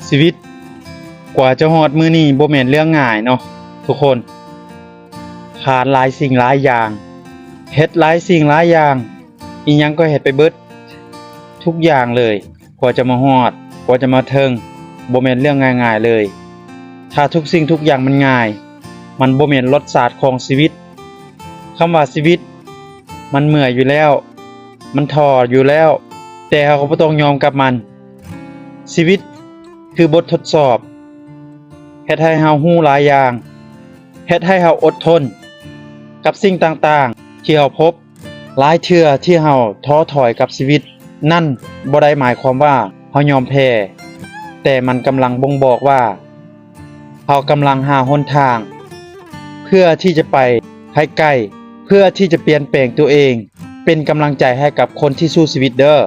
ຊີວິດກວ່າຈະຮອດມື້ນີ້ບໍ່ແມ່ນເລື່ອງງ່າຍເນາະທຸກຄົນ. ຜ່ານຫຼາຍສິ່ງຫຼາຍຢ່າງ, ເຮັດຫຼາຍສິ່ງຫຼາຍຢ່າງ, ອີ່ຫຍັງກໍເຮັດໄປເບິດ ທຸກຢ່າງເລີຍ. ກວ່າຈະມາຮອດ, ກວ່າຈະມາເຖິງ, ບໍ່ແມ່ນເລື່ອງງ່າຍໆເລີຍ. ຖ້າທຸກສິ່ງທຸກຢ່າງມັນງ່າຍ, ມັນບໍ່ແມ່ນລົດຊາດຂອງຊີວິດ. ຄຳວ່າຊີວິດ ມັນເມື່ອຍຢູ່ແລ້ວ, ມັນທໍ້ຢູ່ແລ້ວ, ແຕ່ເຮົາກໍບໍ່ຕ້ອງຍອມກັບມັນ. ຊີວິດຄືບົດທົດສອບ, ເຮັດໃຫ້ເຮົາຮູ້ຫຼາຍຢ່າງ, ເຮັດໃຫ້ເຮົາອົດທົນກັບສິ່ງຕ່າງໆທີ່ເຮົາພົບ. ຫຼາຍເທື່ອທີ່ເຮົາທໍ້ຖອຍກັບຊີວິດ, ນັ້ນບໍ່ໄດ້ໝາຍຄວາມວ່າເຮົາຍອມແພ້, ແຕ່ມັນກຳລັງບົ່ງບອກວ່າເຮົາກຳລັງຫາຫົນທາງ ເພື່ອທີ່ຈະໄປໃຫ້ໄກ, ເພື່ອທີ່ຈະປ່ຽນແປງຕົວເອງ. ເປັນກຳລັງໃຈໃຫ້ກັບຄົນທີ່ສູ້ຊີວິດເດີ້.